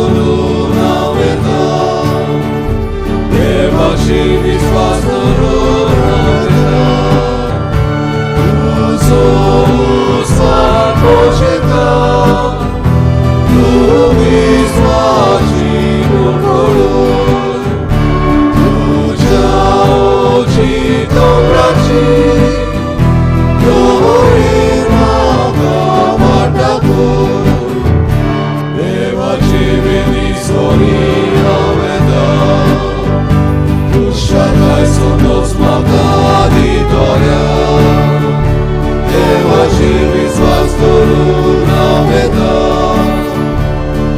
करून हांव येता, देवाचेर विस्वास करून हांव येता. तुजो उस्वास पोशेता, तूं विस्वासी करून, तुज्या ओची दोंगराची दोरे म्हाका वाट दाखय. देवाची विधी सोरी हांव येता, कुशालाय सोदोच म्हाका दितोल्या. देवाचेर विस्वास करून हांव येता,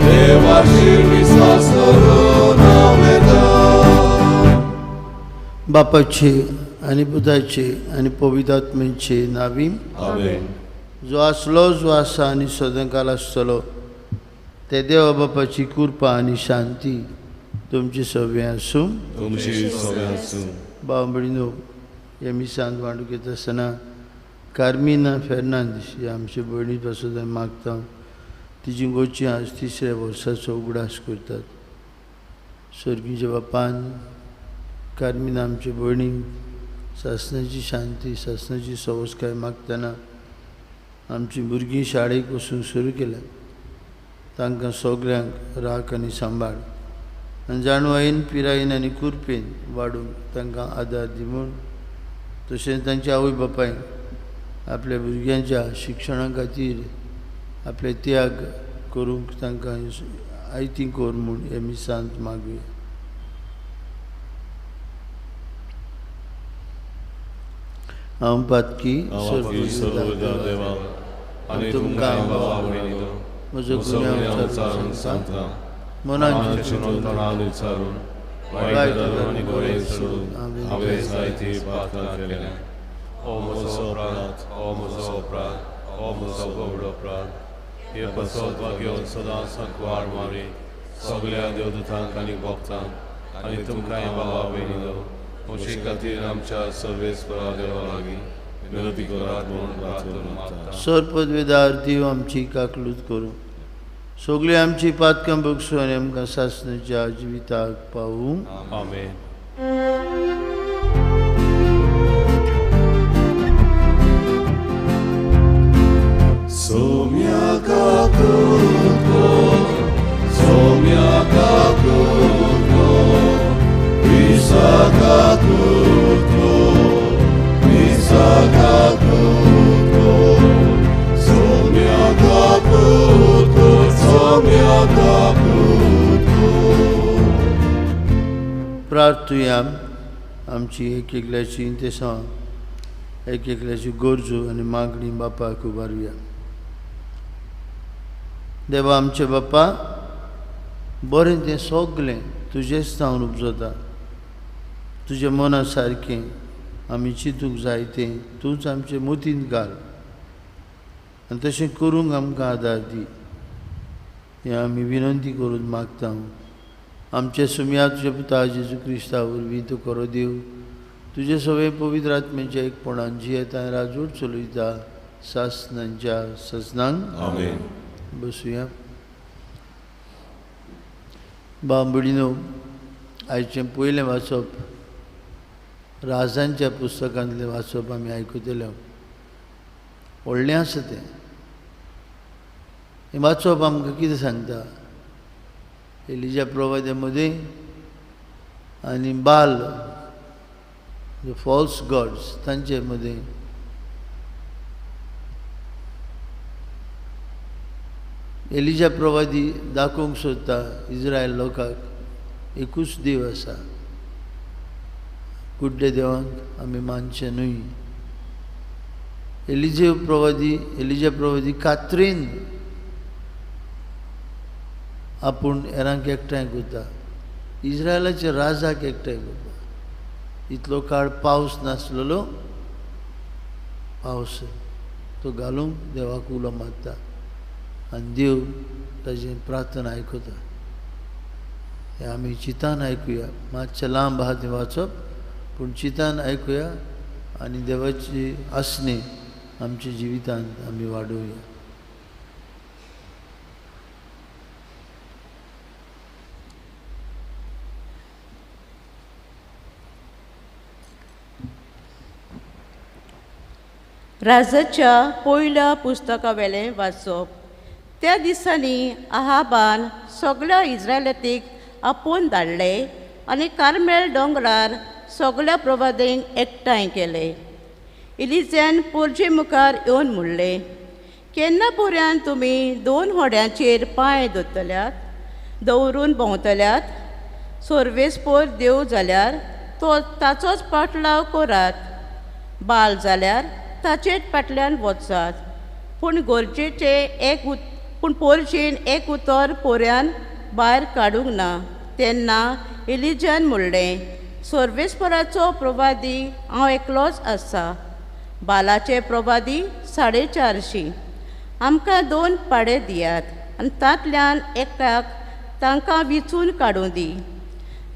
देवाचेर विस्वास करून हांव येता. बापाचे आनी पुताचे आनी पवित्र आत्म्याचे नावी. आमेन. जो आसलो, जो आसा आनी सदांकाल आसतलो ते देवा बापाची कृपा आनी शांती तुमची सगळें आसूं. तुमची सगळें आसूं. भाव भयणीनो, हे मिसांत वांटूंक येता आसतना कार्मिना फेर्नांदीस ही आमचे भयणी पासून आमी मागता. तिजी गोची आज तिसऱ्या वर्साचो उगडास करतात. सर्गीच्या बापान कार्मिना आमचे भयणीक सासणाची शांती, सासणाची सवस्काय मागतना आमची भुरगीं शाळेक वचूंक सुरू केल्या, तांकां सगल्यांक राख आनी सांबाळ आनी जाणवायेन, पिरायेन आनी कुरपेन वाडूंक तांकां आदार दी म्हूण. तशेंच तांच्या आवय बापायक आपल्या भुरग्यांच्या शिक्षणा खातीर आपले त्याग करूंक तांकां आयती कर म्हूण हे मिसांत मागुया. हांव पातकी सर्वदा देवा आनी तुमकां भावा भयणीनो म्हजो म्हजो गुन्यांव गुन्यांव विचारून विचारून सांगता, मनांचे चिंतून तणाव विचारून, वायट आनी बरें सोडून हांवें जायती पातकां केल्या. ओ म्हजो अपराध, ओ म्हजो अपराध, ओ म्हजो व्हड अपराध. हे पासत वागेवन सदां सांकवार मारी सगळ्या देवदूतांक आनी भक्तांक आनी तुमकांय भावा भयणीनो म्हजे खातीर आमच्या सर्वेस्परा देवा लागीं विनंती करात म्हूण प्रार्थना मागता. सर्पदवेदार देव आमची काकलूत करूं, सगळीं आमची पातकां बगसूं आनी आमकां सासणाच्या जिविताक पावूं. आमेन. सोम्या काकूत कर, सोम्या काकूत कर, पिसा काकूत कर, पिसा काकूत कर, सोम्या काकूत कर, सोम्या काकूत कर. प्रार्थुया. आमची एक एकल्याची इंतेसां, एक एकल्याची गरजो आनी मागणी बापाक उबारुया. देवा आमचे बापा, बरें तें सगलें तुजेच जावन उपजता. तुज्या मना सारकें आमी चिंतूंक जाय तें तूंच आमचे मतींत घाल आनी तशें करूंक आमकां आदार दी. हें आमी विनंती करून मागता. आमचे सुमया तुज्या पुता जेजू क्रिस्ता वरवीं तूं करो देव. तुजे सगळे पवित्र आत्म्याच्या एकपणान जियेता राजवट चलयता सासणांच्या सजनांक. आमेन. बसुया. बांबडीनो, आयचें पयलें वाचप राजांच्या पुस्तकांतलें वाचप आमी आयकतले. व्हडलें आसा तें. हें वाचप आमकां कितें सांगता? एलिजा प्रवाद्या मदें आनी बाल, the false gods, तांचे मदें एलिजा प्रवादी दाखोवंक सोदता इज्रायल लोकांक एकूच देव आसा, कुड्डे देवांक आमी मानचें न्हय. एलिजा प्रवादी कात्रेन आपूण हेरांक एकठांय करता, इज्रायलाच्या राजाक एकठांय करता. इतलो काळ पावस नासलेलो, पावस तो घालूंक देवाक उलो मारता आनी देव ताजी प्रार्थना आयकता. हें आमी चिंतान आयकुया. मातशें लांब आहा तें वाचप, पूण चिंतान आयकुया आनी देवाची आसणी आमच्या जिवितांत आमी वाडोवया. राजाच्या पयल्या पुस्तकावेलें वाचप. त्या दिसांनी आहाबान सगळ्या इस्रायलातीक आपोवन धाडले आनी कार्मेल दोंगरार सगळ्या प्रवादेंक एकठांय केले. इलिजान पोरजे मुखार येवन म्हणलें, केन्ना पर्यंत तुमी दोन होड्यांचेर पांय दवरतल्यात दवरून भोंवतल्यात? सर्वेस्पोर देव जाल्यार तो ताचोच पाटलाव करात, बाल जाल्यार ताचेच फाटल्यान वचात. पूण गरजेचें एक पूण पोरजेन एक उतर पोऱ्यान भायर काडूंक ना. तेन्ना इलिजान म्हणलें, सर्वेस्पराचो प्रवादी हांव एकलोच आसा, बालाचे प्रवादी 450. आमकां 2 पाडे दियात आनी तांतल्यान एकाक तांकां विचून काडूं दी,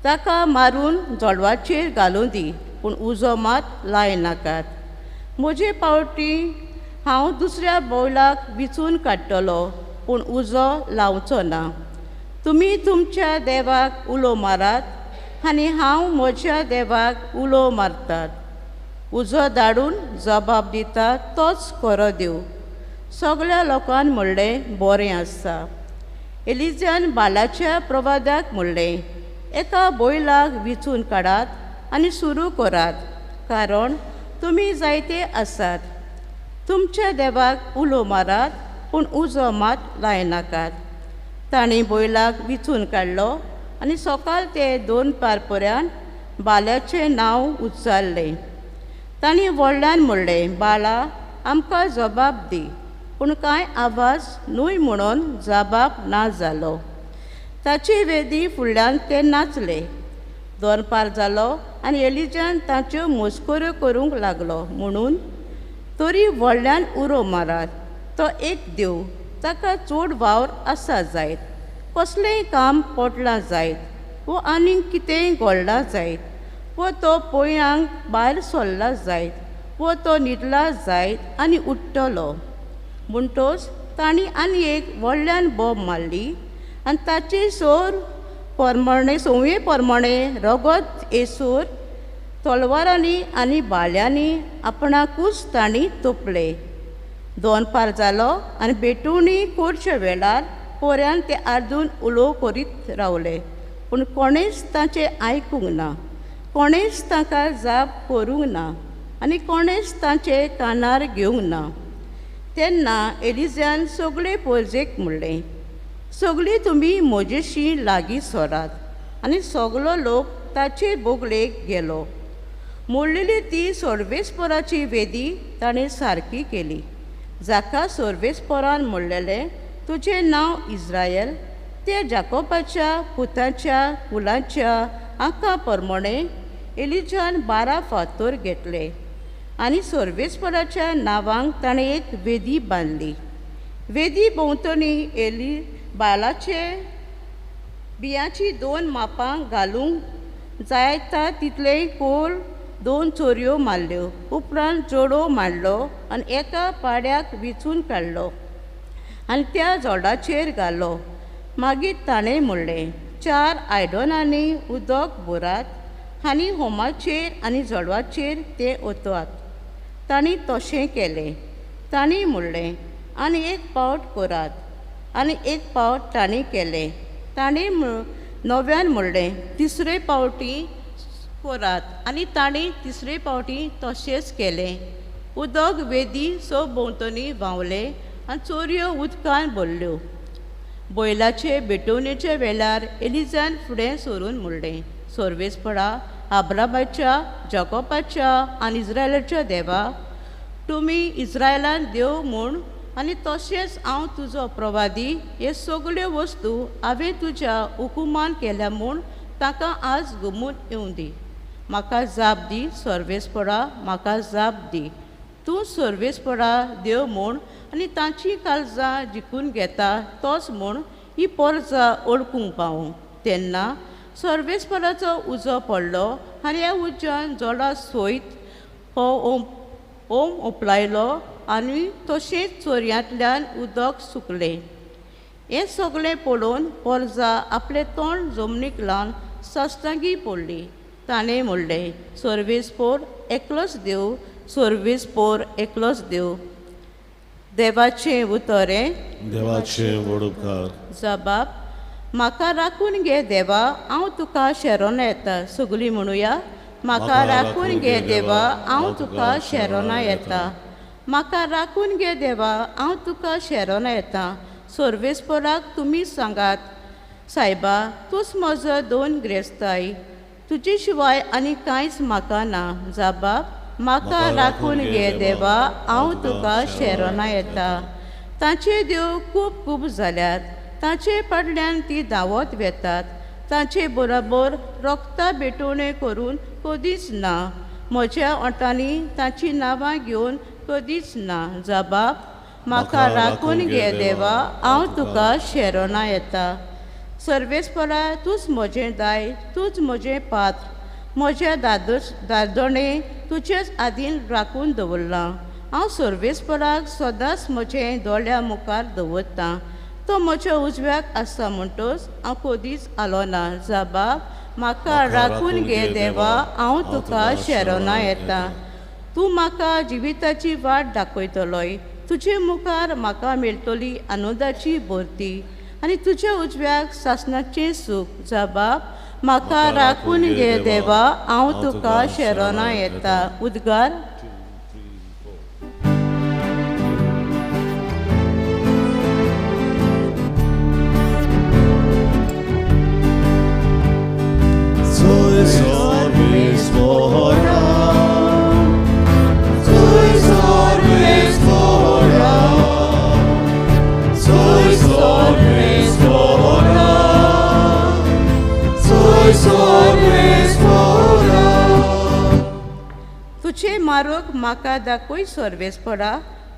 ताका मारून जळवाचेर घालूं दी, पूण उजो मात लायनाकात. म्हजे पावटी हांव दुसऱ्या बैलाक विचून काडटलो, पूण उजो लावचो ना. तुमी तुमच्या देवाक उलो मारात आनी हांव म्हज्या देवाक उलो मारतात. उजो धाडून जबाब दिता तोच खरो देव. सगळ्या लोकान म्हणलें, बरें आसा. एलिजान बालाच्या प्रवादाक म्हणलें, एका बैलाक विचून काडात आनी सुरू करात, कारण तुमी जायते आसात. तुमच्या देवाक उलो मारात, पूण उजो मात लायनाकात. तांणी बैलाक विचून काडलो आनी सकाळ ते 2 पारपर्यान बाल्याचें नांव उच्चारलें. तांणी व्हडल्यान म्हणलें, बाला आमकां जबाब दी. पूण कांय आवाज न्हय म्हणून जबाब ना जालो. ताचे वेदी फुडल्यान ते नाचले. दनपार जालो आनी एलिजान ताच्यो मस्कऱ्यो करूंक लागलो म्हणून, तरी व्हडल्यान उरो मारात, तो एक देव, ताका चड वावर आसा जायत, कसलेंय काम पडलां जायत वो आनीक कितेंय घडलां जायत, वो तो पोयांक भायर सरला जायत, वो तो न्हिदला जायत आनी उठ्ठलो. म्हणटोच तांणी आनी एक व्हडल्यान बोब मारली आनी ताची सोर परमाणे संवये प्रमाणे रगत येसूर तलवारांनी आनी भाल्यांनी आपणाकूच तांणी तोपले. दनपार जालो आनी बेटुणी करच्या वेळार पोऱ्यान ते आर्दून उलोव करीत रावले, पूण कोणेच तांचें आयकूंक ना, कोणेच तांकां जाप करूंक ना आनी कोणेच तांचे कानार घेवंक ना. तेन्ना एलिजान सगळे पोरजेक म्हणलें, सगळीं तुमी म्हजेशी लागीं सरात. आनी सगलो लोक ताचे बोगलेक गेलो. मोडलेली ती सर्वेस्पराची वेदी ताणें सारकी केली, जाका सर्वेस्परान म्हणलेलें, तुजें नांव इस्रायल. ते जाकोबाच्या पुताच्या कुलाच्या आंका प्रमाणे एलिजान 12 फातर घेतले आनी सर्वेस्पराच्या नांवांक ताणें एक वेदी बांदली. वेदी भोंवतणी एली बालाचे बियांची 2 मापां घालूंक जायता तितलें कोल 2 चोरयो मारल्यो. उपरांत जोडो मांडलो आनी एका पाड्याक विचून काडलो आनी त्या जोडाचेर घालो. मागीर ताणें म्हणलें, 4 आयदनांनी उदक भरात आनी होमाचेर आनी जळवाचेर तें ओतवात. तांणी तशें केलें. तांणी म्हणलें, आनी एक पावट करात. आनी एक पावट तांणी केलें. तांणी नव्यान म्हणलें, तिसरे पावटी करात. आनी तांणी तिसरे पावटी तशेंच केलें. उदक वेदी सभोंवतणी व्हांवलें आनी चोरयो उदकान भरल्यो. बैलाचे भेटवणेच्या वेळार एलिजान फुडें सरून म्हणलें, सर्वेस्परा, आब्रामाच्या, जाकोबाच्या आनी इस्रायलाच्या देवा, तुमी इस्रायलान देव म्हूण आनी तशेंच हांव तुजो प्रवादी, हे सगळ्यो वस्तू हांवें तुज्या हुकुमान केल्या म्हूण ताका आज घुमून येवं दी. म्हाका जाप दी सर्वेस्परा, म्हाका जाप दी. तूं सर्वेस्परा देव म्हूण आनी तांची काळजां जिखून घेता तोच म्हूण ही पोरजां वळखूंक पावूं. तेन्ना सर्वेस्पराचो उजो पडलो आनी ह्या उज्यान जोडा सयत हो ओम ओम ओपलायलो आनी तशेंच चोरयांतल्यान उदक सुकलें. हें सगळें पळोवन पोरजा आपलें तोंड जमनीक लावन साश्टांगी पडली. ताणें म्हणलें, सर्वेस्पोर एकलोच देव, सर्वीस पोर एकलोच देव. देवाचें उतरें देवाचें व्हड उपकार. जबाब म्हाका राखून घे देवा, हांव तुका शेरोना येता. सगळीं म्हणुया, म्हाका राखून घे देवा, हांव तुका शेरोना येता. म्हाका राखून घे देवा, हांव तुका शेरोना येता. सर्वेस्पराक तुमी सांगात, सायबा तूंच म्हजो दोन ग्रेस्ताय, तुजे शिवाय आनी कांयच म्हाका ना. जबाब म्हाका राखून घे देवा, हांव तुका शेरोना येता. तांचे देव खूब खूब जाल्यात, तांचे फाटल्यान ती धांवत वेतात, तांचे बरोबर रोगता भेटवणें करून कदीच ना. म्हज्या ओंठांनी तांची नांवां घेवन कदीच ना. जबाब म्हाका राखून घे देवा, हांव तुका शेरोना येता. सर्वेस्परा तूंच म्हजें दाय, तूंच म्हजें पात्र, म्हज्या दादोणें तुजेच आदीन राखून दवरलां. हांव सर्वेस्पराक सदांच म्हजें दोळ्या मुखार दवरतां. तो म्हज्या उजव्याक आसा म्हणटच हांव कदीच आलो ना. जबाब म्हाका राखून घे देवा, हांव तुका शेरोना येता. तूं म्हाका जिविताची वाट दाखयतलोय, तुजे मुखार म्हाका मेळटली आनंदाची भरती आनी तुज्या उजव्याक सासणाचें सूख. जबाब म्हाका राखून घे देवा, हांव तुका शेरोना येता. उद्गार. तुजे मार्ग म्हाका दाखय सर्वेस्परा,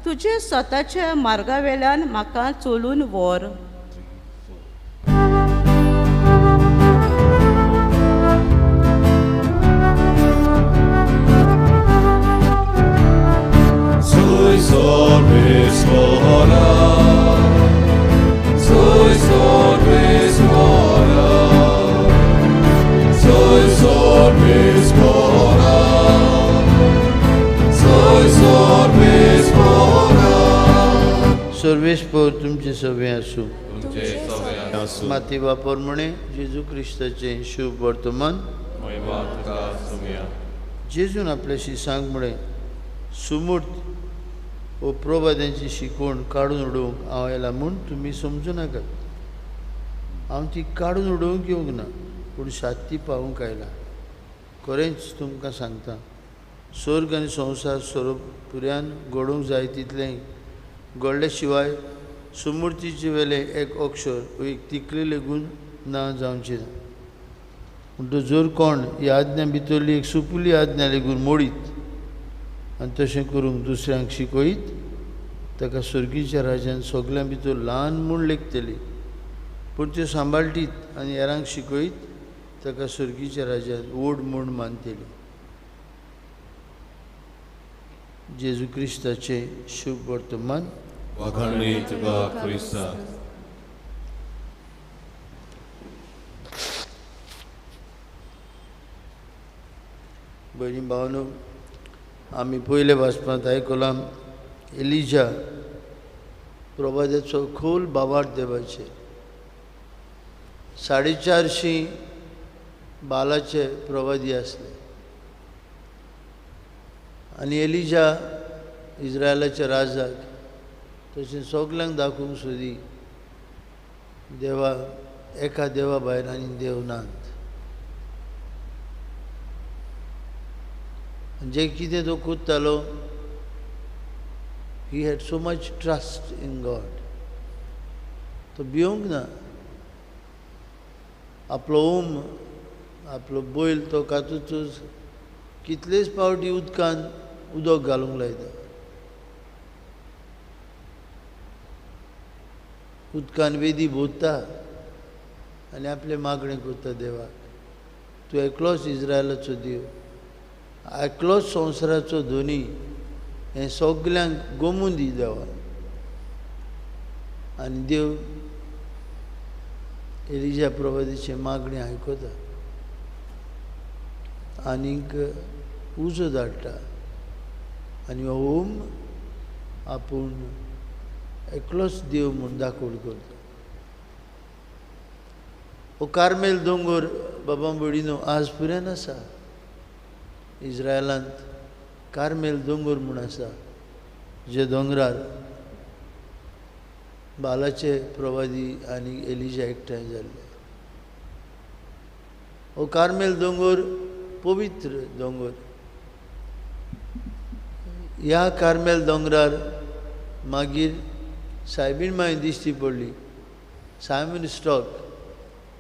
तुजे स्वताच्या मार्गा वेल्यान म्हाका चलून व्हर. सर्वेस्पर तुमचे सवे आसूं. माती बापर म्हणे जेजू क्रिस्ताचें शुभ वर्तमान. जेजून आपल्या शिसांक म्हळें, सुमूर्त वो प्रवाद्यांची शिकवण काडून उडोवंक हांव आयला म्हूण तुमी समजूं नाकात. हांव ती काडून उडोवंक येवंक ना, पूण साती पावूंक आयला. खरेंच तुमकां सांगता, स्वर्ग आनी संवसार स्वरूप पुऱ्यान घडोवंक जाय तितलें घडले शिवाय सुमूर्तीचे वेलें एक अक्षर वो एक तिकली लेगून ना जावचें ना. म्हणटच जर कोण ही आज्ञा भितरली एक सुपुली आज्ञा लेगून मोडीत आनी तशें करूंक दुसऱ्यांक शिकयत, ताका स्वर्गीच्या राज्यान सगल्यां भितर ल्हान म्हूण लेखतली, पूण त्यो सांबाळटीत आनी हेरांक शिकयत ताका स्वर्गीच्या राज्यान व्हड म्हूण मानतली. जेजू क्रिस्ताचें शुभ वर्तमान. वाखाणणी तुका क्रिस्ता. भयणी भावनो, आमी पयले वाचपांत आयकलां एलिजा प्रवादाचो खोल भावार्थ देवाचेर. 450 बालाचे प्रवादी आसले आनी एलिजा इस्रायलाच्या राजाक तशें सगल्यांक दाखोवंक सोदी देवा एका देवा भायर आनी देव नात. जे कितें तो कोत्तालो, he had so much trust in God. तो भिवंक ना. आपलो ओम, आपलो बैल तो कातूच कितलेच पावटी उदकान उदक घालूंक लायता. उदकान वेदी भोंवता आनी आपलें मागणें करता देवाक, तूं एकलोच इस्रायलाचो देव, एकलोच संवसाराचो धनी, हें सगल्यांक गोमून दी देवा. आनी देव एलिजा प्रवादीचें मागणें आयकता आनीक उजो धाडटा आनी हो होम आपूण एकलोच देव म्हूण दाखोवड करता. हो कार्मेल दोंगर बाबा भयणीनो आज पुरान आसा. इस्रायलांत कार्मेल दोंगर म्हूण आसा, जे दोंगरार बालाचे प्रवादी आनी एलिजा एकठांय जाल्ले. हो कार्मेल दोंगर पवित्र दोंगर. ह्या कार्मेल दोंगरार मागीर सायबीण माय दिश्टी पडली. सायमन स्टॉक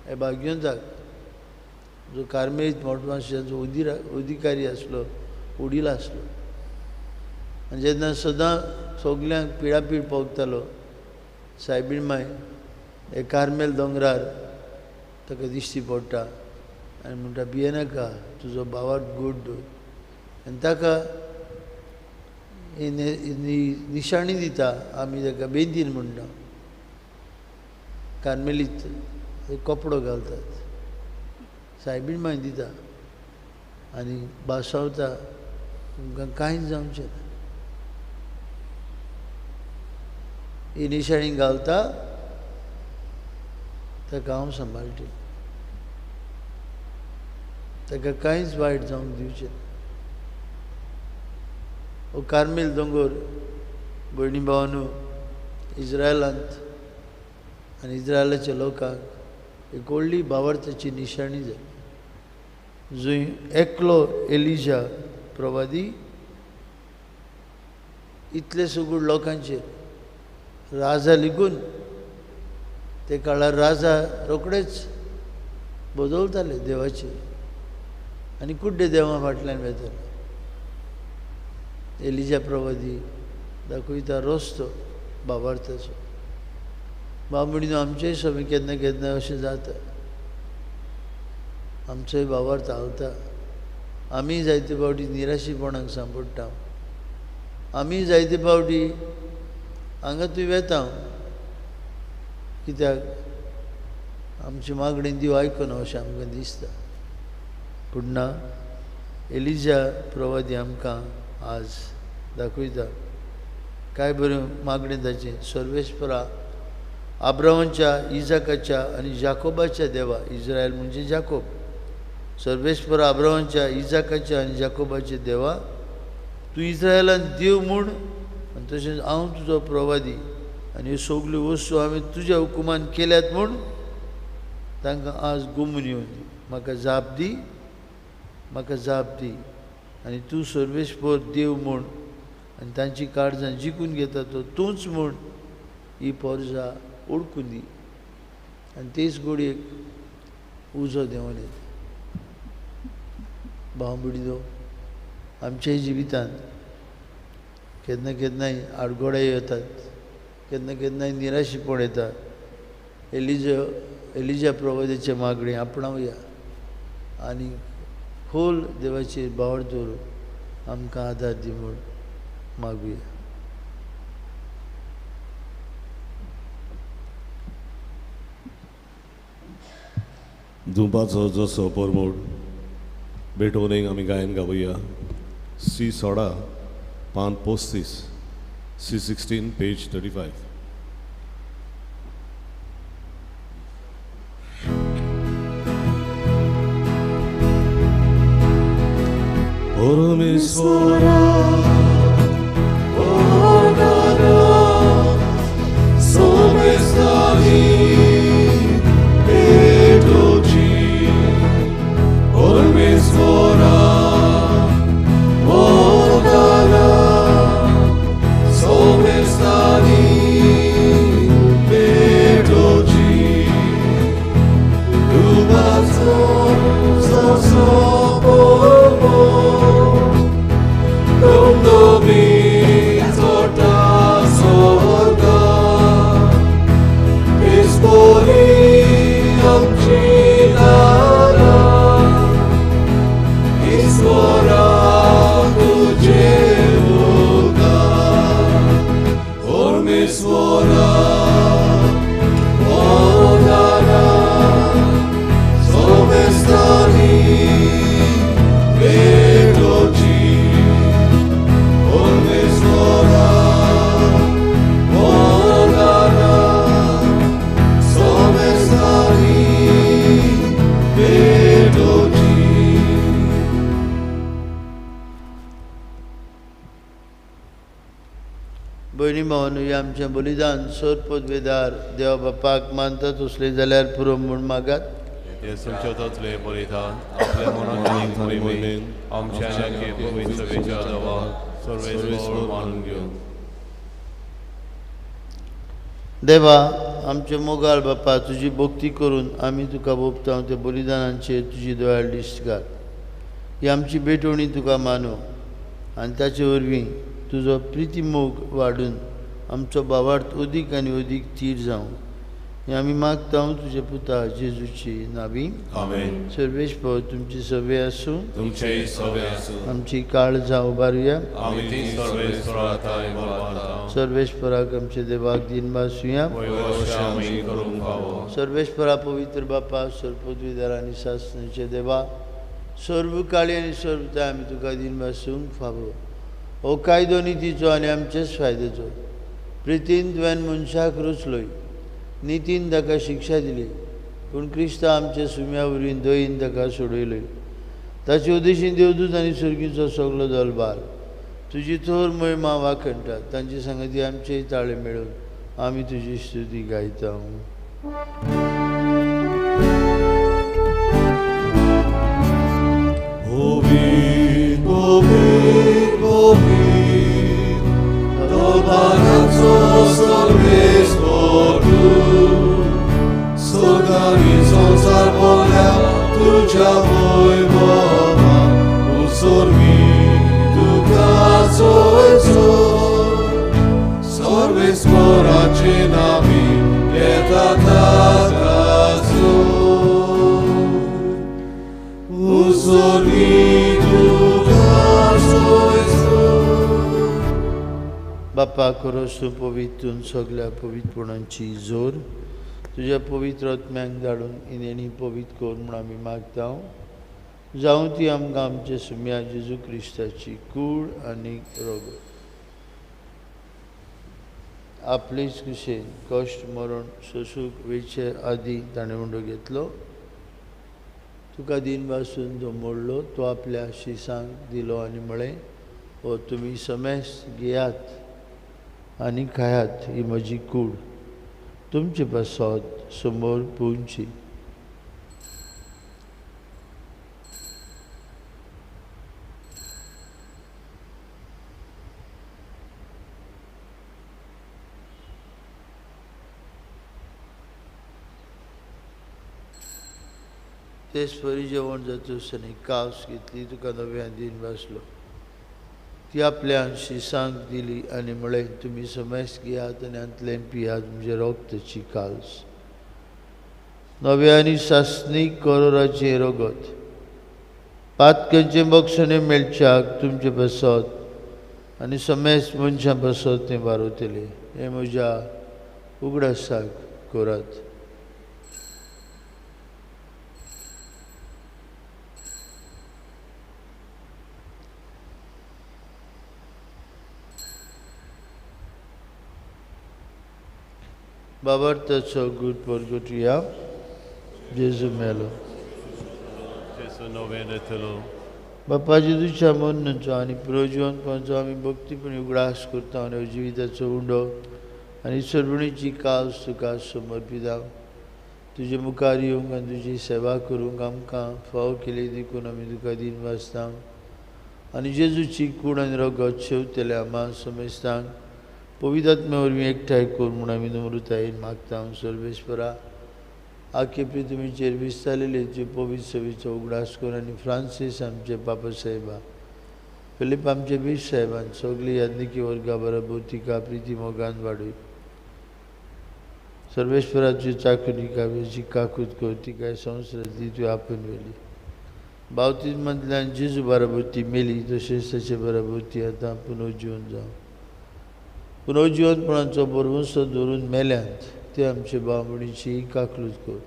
हे भाग्यवंताक जो कार्मेलीत मोटवांशाचो अधिकारी आसलो, वडील आसलो, आनी जेन्ना सदां सगल्यांक पिडापीड पावतालो, सायबीण माय हे कार्मेल दोंगरार ताका दिश्टी पडटा आनी म्हणटा, भियेनाका, तुजो भावार्थ गोड दवर. आनी ताका निशाणी दिता, आमी ताका बेंदीन म्हणटा. कार्मेलीत कपडो घालतात, सायबीण माय दिता आनी भासावता, तुमकां कांयच जावचें ना. ही निशाणी घालता ताका हांव सांबाळटलें, ताका कांयच वायट जावंक दिवचें ना. हो कार्मेल दोंगर भयणी भावानू इस्रायलांत आनी इस्रायलाच्या लोकांक एक व्हडली भावार्थाची निशाणी जाली, जंय एकलो एलिजा प्रवादी इतले सगळ लोकांचेर राजा लिगून, ते काळार राजा रोखडेच बदलताले देवाचे आनी कुड्डे देवा फाटल्यान वेताले. एलिजा प्रवादी दाखयता रस्तो भावार्थाचो. बामणीनो आमचेय सगळें केन्ना केन्ना अशें जाता, आमचोय भावार्थ हालता, आमी जायते फावटी निराशीपणाक सांपडटा, आमी जायते फावटी हांगा थंय वेता, कित्याक आमची मागणी देव आयकना अशें आमकां दिसता. पूण ना, एलिजा प्रवादी आमकां आज दाखयता काय बरें मागणें ताचें. सर्वेस्परा आब्रामाच्या, इजाकाच्या आनी जाकोबाच्या देवा, इस्रायल म्हणजे जाकोब, सर्वेस्परा आब्रामाच्या, इजाकाच्या आनी जाकोबाच्या देवा, तूं इस्रायलान देव म्हूण आनी तशेंच हांव तुजो प्रवादी आनी ह्यो सगल्यो वस्तू हांवें तुज्या हुकुमान केल्यात म्हूण तांकां आज गुमून येवन दी, म्हाका जाप दी, म्हाका जाप दी. आनी तूं सर्वेस्पर देव म्हूण आनी तांची काळजां जिखून घेता तो तूंच म्हूण ही पोरजा ओळखून दी. आनी तेच घडयेक उजो देंवन येता. भाव भयणीनो, आमच्याय जिवितांत केन्ना केन्नाय आडगोडे येतात, केन्ना केन्नाय निराशीपण येता. एलिजा प्रवादाचे मागणी आपणावया आनी खोल देवाचेर भावार्थ दवरून आमकां आदार दी म्हूण मागुया. धुवपाचो जसो परमोड बेटोवनेक आमी गायन गावया. सी 16 पान 35, C 16 page 35. परमेश्वरा वरदाना सोमेस्तानी भेटोची, परमेश्वरा वरदाना सोमेस्तानी भेटोची, दुबाचो जसो भयणी भावांनो, हें आमचें बलिदान सोर पदवेदार देवा बापाक मानता तसलें जाल्यार पुरो म्हूण मागात. जेजूच्या तसलें बलिदान आपल्या मनाक आनी मोहिमेन आमच्या आनी पवित्र सभेच्या देवाक सर्वेस्पर मानून घेवन. देवा आमचे मोगाळ बापा, तुजी भक्ती करून आमी तुका भोगता त्या बलिदानांचेर तुजी दोळ्यार दिश्ट घाल. ही आमची भेटवणी तुका मानू आनी ताचे वरवीं तुजो प्रिती मोग वाडून आमचो भावार्थ अदीक आनी अदीक थीर जावं, हें आमी मागता तुजे पुता जेजूची नावी. आमेन. सर्वेस्पर तुमची सवे आसूं. तुमचेय सवे आसूं. आमची काळजां उबारुया. आमी ती सर्वेस्परा थांय उबारता. सर्वेस्पराक आमच्या देवाक दीन भासुया. वयर आमी करूंक फावो. सर्वेस्परा पवित्र बापा, सर्वपदवीधर आनी सासणाचे देवा, सर्व काळी आनी सर्वताय आमी तुका दीन भासूंक फावो. हो कायदो नितीचो आनी आमचेच फायद्याचो. प्रितीन तुवें मनशाक रचलोय, नितीन ताका शिक्षा दिली, पूण क्रिस्ता आमच्या सुम्या वरवीं दयेन ताका सोडयलोय. ताचे उद्देशीन देवदूत आनी सर्गीचो सगलो दलबार तुजी थोर महिमा वाखणटात. तांचे सांगती आमचेय ताळे मेळून आमी तुजी स्तुती गायता. संसार बोल्या तुझ्या वैभवान, उसोरवी तुका सोयसो. सर्वेस्पराचे नामी येता ताकाचो, उसोरवी तुका सोयसो. बापा खरोच तूं पवित्र, सगल्या पवित्रपणाची जोर तुज्या पवित्र आत्म्याक धाडून इनेणी पवित्र कर म्हूण आमी मागता. जावं ती आमकां आमच्या सुम्या जेजू क्रिस्ताची कूड आनी रगत. आपलेच कुशेन कश्ट मरण सोसूक वेचे आदी ताणें उंडो घेतलो. तुका दीन भासून तो मोडलो, तो आपल्या शिसांक दिलो आनी म्हळें, हो तुमी समेस घेयात आनी खायात, ही म्हजी कूड तुमचे पासत समोर पुंची. तेच परी जेवण जाता कास घेतली, तुका नव्या दीन भासलो, ती आपल्या शिसांक दिली आनी म्हळें, तुमी समेस घेयात आनी हांतलें पियात, म्हणजे रक्ताची काल्स, नव्या आनी सासणीक करोराचें रगत, पातकांचें बक्षणें मेळच्याक तुमचे पासत आनी समेस मनशां पासत तें बारवतलें. हें म्हज्या उगडासाक करात. बाबार्थाचो गुड परगटुया. जेजू मेलो. जेजू नवें येतलो. बापा जेजूच्या मरणाचो आनी पुनर्जिवनपणाचो आमी भक्तीपणी उगडास करता आनी जिविताचो उंडो आनी सर्वणीची कास तुका समर्पिता. तुजे मुखार येवंक आनी तुजी सेवा करूंक आमकां फावो केली देखून आमी तुका दीन वाचता. आनी जेजूची कूड आनी रगत शेवतल्या आमा समेस्तांक पवित्र आत्म्या वरवीं एकठांय कर म्हूण आमी नम्रतायेन मागता. सर्वेस्परा आखे पृथ्वीचेर विस्तारलेले तुजे पवित्र सभेचो उगडास कर आनी फ्रांसीस आमचे पापा साहेबा, फिलीप आमचे बीश साहेबान सगळी याज्ञिकी वर्गा बरोबर तिका प्रिती मोगान वाडय. सर्वेस्पराची चाकरी काव्याची काकूत कर, तिका संवसारांतली तुवें आपोवन व्हेली. बावतीज्मांतल्यान जेजू बरोबर ती मेली, तशेंच ताचे बरोबर ती आतां पुनर्जिवन जावं. पुनर्जिवनपणाचो भरवंसो दवरून मेल्यांत ते आमचे भाव-भयणीची काकलूत कर.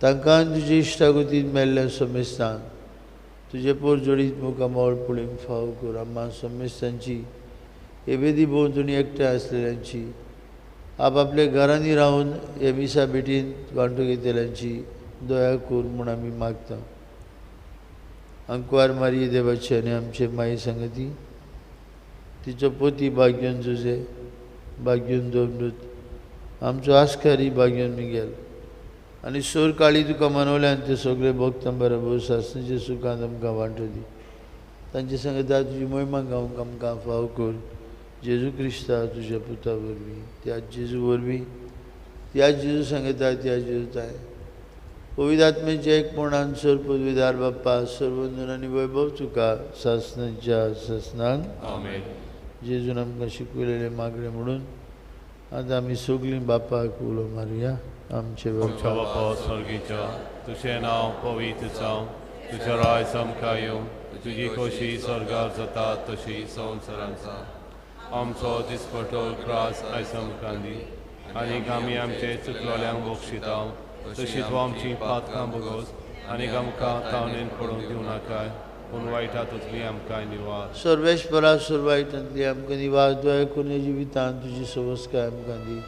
तांकां तुजे इश्टागतीन मेल्ल्या समेस्तांक तुजे पोरजोडीत मुखामळ पळोवंक फावो कर. आम्हा समेस्तांची एबेदी भोंवतणी एकठांय आसलेल्यांची, आपआपल्या घरांनी रावन हे मिसा भेटीन वांटो घेतल्यांची दया कर म्हूण आमी मागता. आंकवार मारी देवाची आनी आमचे माई सांगती, तिचो पती भाग्यन जुजे भाग्यून दोमदूत आमचो आस्कारी भाग्यून मिगेल आनी सोर काळी तुका मनवल्यान ते सगळे भक्तां बरोबर सासणेच्या सुखान आमकां वांटो दी. तांचे सांगता तुजी मोहिमा गावंक आमकां फाव कर. जेजू क्रिस्ता तुज्या पुता वरवीं, त्या जेजू वरवीं, त्या जेजू सांगता त्या जेजू ताय पवित्र आत्म्याच्या एकपणान सर पदवीदार बाप्पा सर्वंदन आनी वैभव तुका सासणाच्या सासणान. आमेन. जेजून आमकां शिकयलेलें मागणें म्हणून आतां आमी सगळीं बापाक उलो मारुया. आमचे आमच्या बापा स्वर्गीच्या, तुजें नांव पवित्र जावं, तुजें राज आमकां येवं, तुजी खोशी स्वर्गार जाता तशी संवसारांत जावं. आमचो दिसपटो ग्रास आयज आमकां दी आनी आमी आमचे चुकलोल्यांक बक्षिता तशी तूं आमची पातकां भोगोस आनी आमकां तावणेन पडूंक दिवं नाकाय, पूण वायटा तुजली आमकां निवास. सर्वेस्परा सर्वायटांतली आमकां निवास दया करून जिवितान तुजी सवस्काय आमकां दी.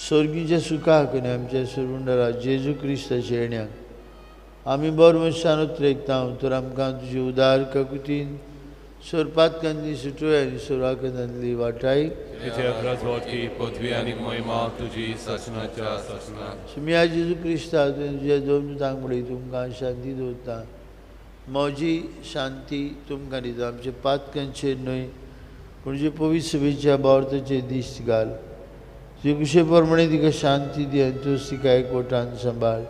स्वर्गीच्या सुखाक आनी आमच्या सुरवंडरा जेजू क्रिस्ताच्या येण्याक आमी बरो मनशान उतरेकता तर आमकां तुजी उदार काकुतीन सोरपातकांतली सुटोय आनी सोराकनांतली वाटाय. पृथ्वी आनी महिमा तुजी सासणाच्या सासणाक. सुमिया जेजू क्रिस्ता तुवें तुज्या दोन दुतांक म्हणली तुमकां शांती दवरता, म्हजी शांती तुमकां दिता. आमचे पातकांचेर न्हय पूण जे पवित्र सभेच्या बावर्थाचेर दिश्ट घाल. तुजे कुशे प्रमाणे तिका शांती दी आनी तूं तिका एकवटान सांबाळ,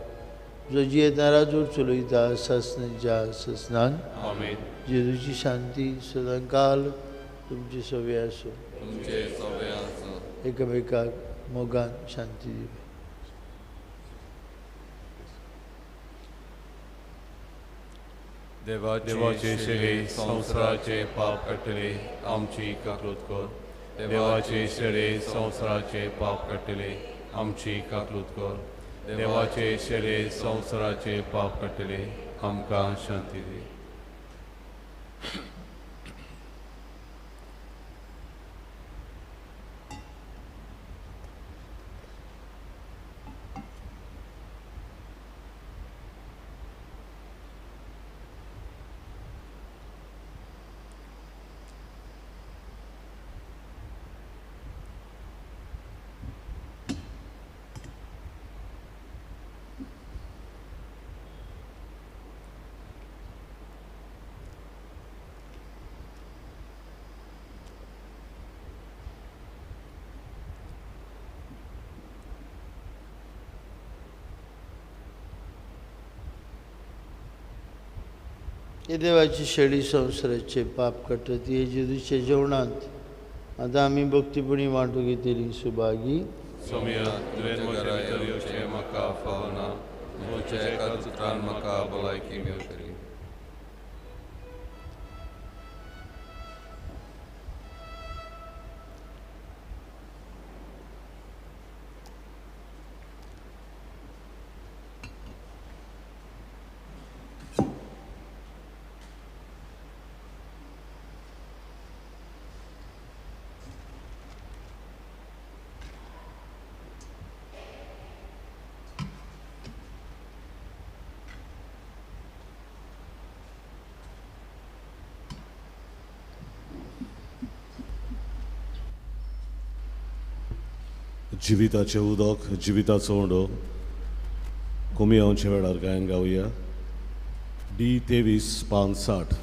जो जियेता राजवट चलयता सासणाच्या सासणान. आमेन. जेजूची शांती सदांकाल तुमची सवे आसूं. तुमचे सवे आसूं. एकामेकाक मोगान शांती दिवया. देवाचे शेरे संवसाराचे पाप काडटले आमची काकलूत कर. देवाचे शेरे संवसाराचे पाप काडटले आमची काकलूत कर. देवाचे शेरे संवसाराचे पाप काडटले आमकां शांती दी. हे देवाची शेळी संवसाराचे पाप काडटा ती जेजूच्या जेवणांत आतां आमी भक्तीपणी वांटू घेतली सुभागी. सोम्या, तुवें म्हज्या भितर येवचें म्हाका फावना, तुज्या एका उतरान म्हाका भलायकी मेळटली. जिविताचें उदक, जिविताचो उंडो कमी येवच्या वेळार गायन गावया. डी 23 पान 60,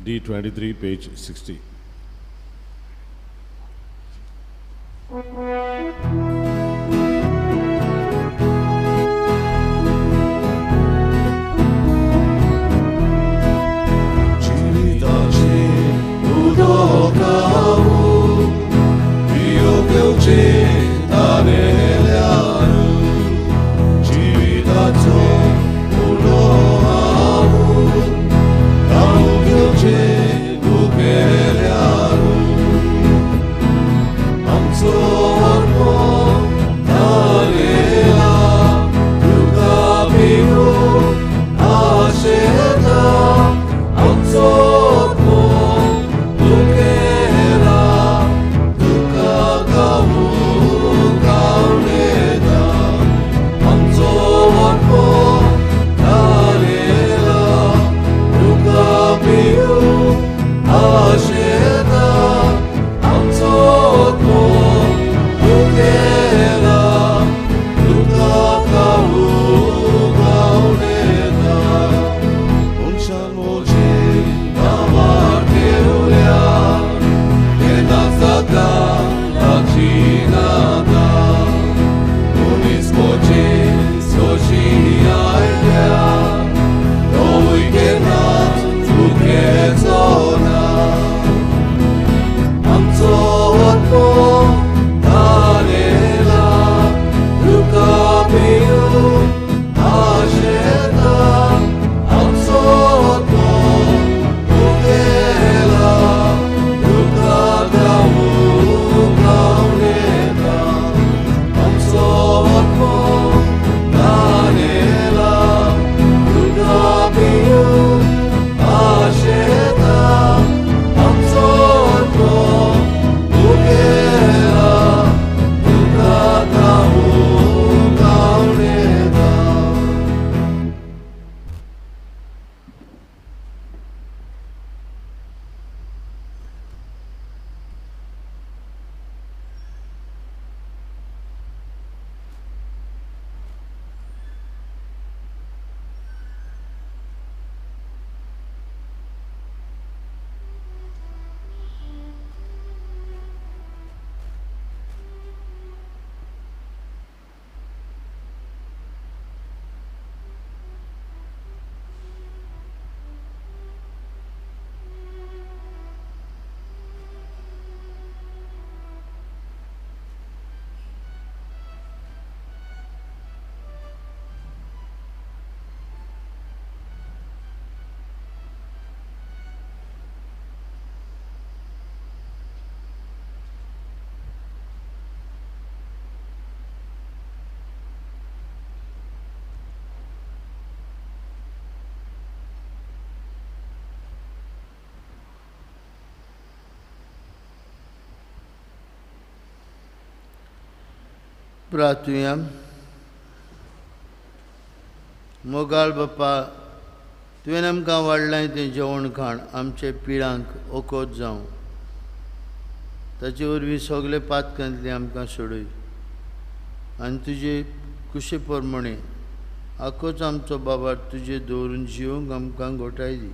डी 23 पेज 60. जिविताचें उदक पिवचें जिविताचो उलो हांव, गावचें दुखेल्यार. प्रार्थुया. मोगाळ बापा, तुवें आमकां वाडलां तें जेवण खाण आमचे पिळांक ओकोत जावं, ताचे वरवीं सगळे पातकांतले आमकां सोडय आनी तुजे कुशे प्रमाणे आखोच आमचो बाबा तुजे दवरून जिवंक आमकां घोटाय दी.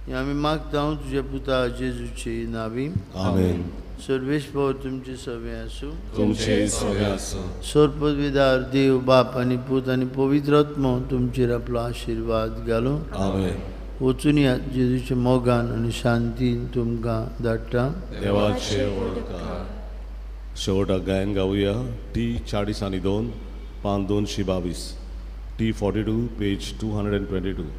हें आमी मागता तुज्या पुता जेजूचे नावी. आमेन. सर्वेस्पर तुमचे सवे आसूं. तुमचे सवे आसूं. सर्पविदार देव बाप आनी पूत आनी पवित्र आत्मो तुमचेर आपलो आशिर्वाद घालूं. आमेन. वचून या जेजूच्या मोगान आनी शांतीन तुमकां धाडटा. देवाचे व्हडकार. शेवटाक गायन गावया टी 42, पान 222, टी 42, पेज 222.